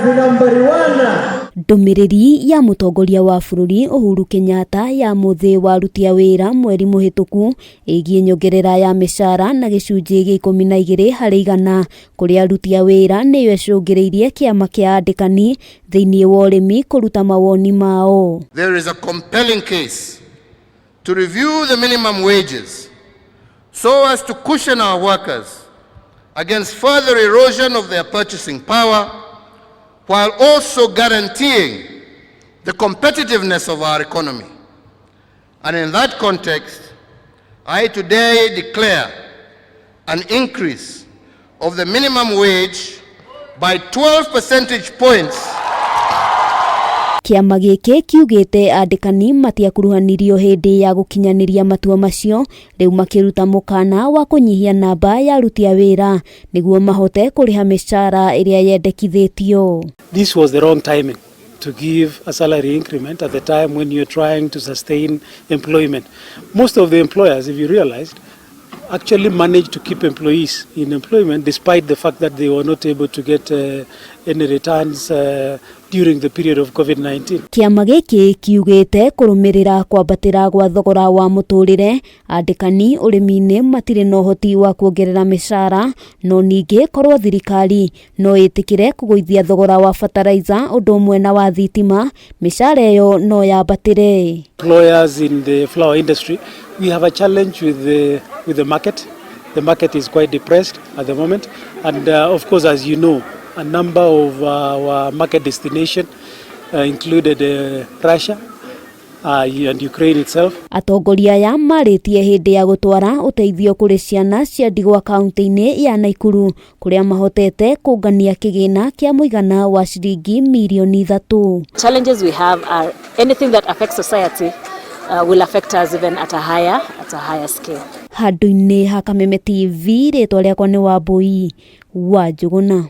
Nambari one. Ndũmĩrĩri ya mũtongoria wa bũrũri Uhuru Kenyatta ya mũthĩ wa aruti a wĩra mweri mũhĩtũku ĩgiĩ nyongerera ya mĩcara na gĩcunjĩ gĩa 12% kũrĩ aruti a wĩra nĩyo ĩcũngĩrĩirie kĩama kĩa andĩkani thĩinĩ wa ũrĩmi kũruta mawoni mao. There is a compelling case to review the minimum wages so as to cushion our workers against further erosion of their purchasing power while also guaranteeing the competitiveness of our economy. And in that context, I today declare an increase of the minimum wage by 12 percentage points. Kĩama gĩkĩ kiugĩte andĩkani matiakuruhanirio hĩndĩ ya gũkinyanĩria matua macio, rĩu makĩruta mũkana wa kũnyihia namba ya aruti a wĩra nĩguo mahote kũrĩha mĩcara ĩrĩa yendekithĩtio. This was the wrong timing to give a salary increment at the time when you're trying to sustain employment. Most of the employers, if you realized, actually managed to keep employees in employment despite the fact that they were not able to get any returns during the period of COVID-19. Kĩama gĩkĩ kiugĩte kũrũmĩrĩra kwambatĩra gwa thogora wa mũtũrĩre, andĩkani ũrĩmi-inĩ matirĩ na ũhoti wa kuongerera mĩcara, no ningĩ korwo thirikari no ĩtĩkĩre kũgũithia thogora wa bataraiza ũndũ ũmwe na wa thitima, mĩcara ĩyo no yambatĩre. Employers in the flower industry, we have a challenge with the market. The market is quite depressed at the moment, and of course, as you know, a number of our market destination included Russia and Ukraine itself. Atongoria aya marĩtie hĩndĩ ya gũtwara ũteithio kũrĩ ciana cia ndigwa kaunti-inĩ ya Naikuru, kũrĩa mahotete kũngania kĩgĩna kĩa mũigana wa ciringi mirioni 3. Challenges we have are anything that affects society will affect us even at a higher scale. Handũ-inĩ ha Kameme TV, rĩtwa rĩakwa nĩ Wambui wa Njũgũna.